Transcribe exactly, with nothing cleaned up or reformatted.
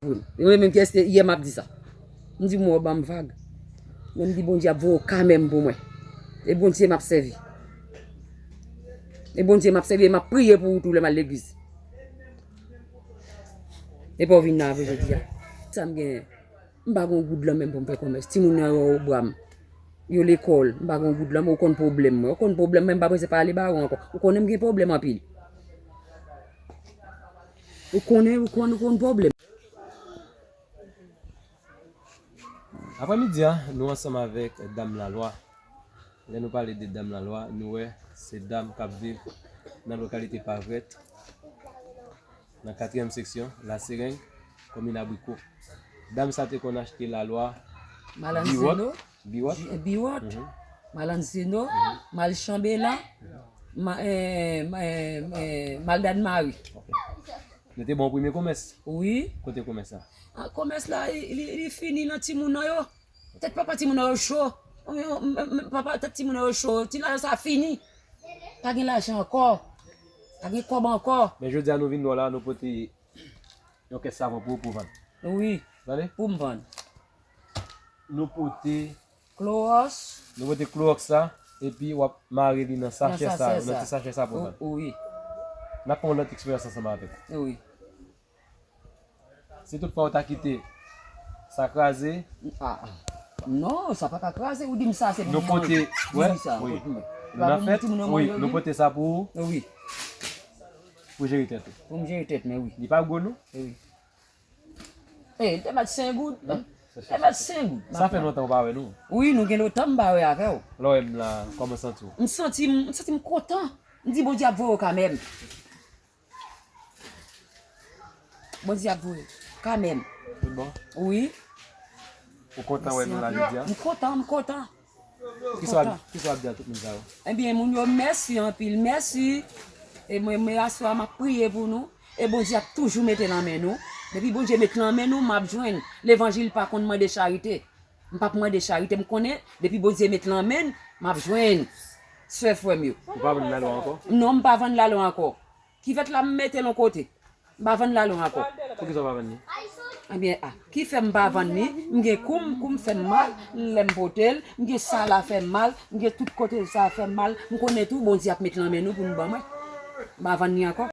Wi. Yo menm ki este yè m ap di sa. M di, "Mwen, ban m vag." Men m di, "Bondye ap voye w kanmenm pou mwen. E Bondye m ap sèvi. E Bondye m ap sèvi, e m ap priye pou ou tou lè m al legliz." Epi w vin nan avè jodi a. Sa m genyen. M pa gen yon goud lan menm pou m fè komès. Timoun nan yo obra m. Yo lekòl. M pa gen yon goud lan, men ou konn pwoblèm mwen. Ou konn pwoblèm mwen, m pa prese pale ba ou ankò. Ou konnen m gen pwoblèm anpil. Ou konnen, ou konn, ou konn pwoblèm. Aprèmidi a, nou ansanm avèk Dam Lalwa. Lè nou pale de Dam Lalwa, nou wè se dam k ap viv nan lokalite Pavrèt, nan katriyèm seksyon, Lasereng, komin Abriko. Dam sa te konn achte lalwa Biwòt, Malanseno, Biwòt. Ji-, Biwòt, Mhm. Malanseno, Mhm. Malchanbela, ma, eh, ma, eh, eh, Maldad Mari. Ok. Nou te bon premye komès. Wi. Kote komès la? Ah, komès la, li, li, li fini nan timoun nan yo. Tèt papa timoun nan yo cho. Papa, tèt timoun nan yo cho. Ti lajan sa fini. Pa gen lajan ankò. Pa gen kòb ankò. Men jodi a nou vin wè w la, nou pote yon kès savon pou ou pou vann. Wi. Tande? Pou m vann. Nou pote Klowòks. Nou pote klowòks sa, epi w ap mare li nan sachè sa, nan ti sachè sa pou vann. Wi. N ap fè yon lòt eksperyans ansanm avèk ou. Wi. Si tout fwa ou ta kite sa kraze. Ah, ah. Non, sa pa ka kraze, ou di m sa, se pou mwen. Nou pote, wi, wi. Nou pote sa pou ou. Wi. Pou jere tèt ou. Pou m jere tèt mwen, wi. Li pa gwo, non? Wi. Eh, li te mèt senk goud. Li te mèt senk goud. Sa fè lontan ou pa wè nou. Wi, nou gen lontan m pa wè avè w. Lè w wè m la, kòman w santi w? M santi m, m santi m kontan. M di Bondye ap voye w kanmenm. Bondye ap voye w kanmenm. Tout bon? Wi. Ou kontan wè nou la jodi a? M kontan, m kontan. Kisa w ap, kisa w ap di a tout moun sa yo? Ebyen, moun yo, mèsi anpil, mèsi. E mwen, mwen, aswè a, m ap priye pou nou. E Bondye ap toujou mete nan men nou. Depi Bondye met nan men nou, m ap jwenn. Levanjil pa konn mande charite. M p ap mande charite. M konnen, depi Bondye met nan men n, m ap jwenn. Sè, frè m yo. Ou pa vann lalwa ankò? Non, m pa vann lalwa ankò. Kivèt la, m mete l yon kote. M pa vann lalwa ankò. Poukisa w pa vann li? Ebyen, a, ki fè m pa vann li? M gen kou m, kou m fè m mal, lè m pote l, m gen sa la fè m mal, m gen tout kote sa fè m mal. M konnen tou, Bondye ap met nan men nou pou nou ban mwen. M pa vann li ankò.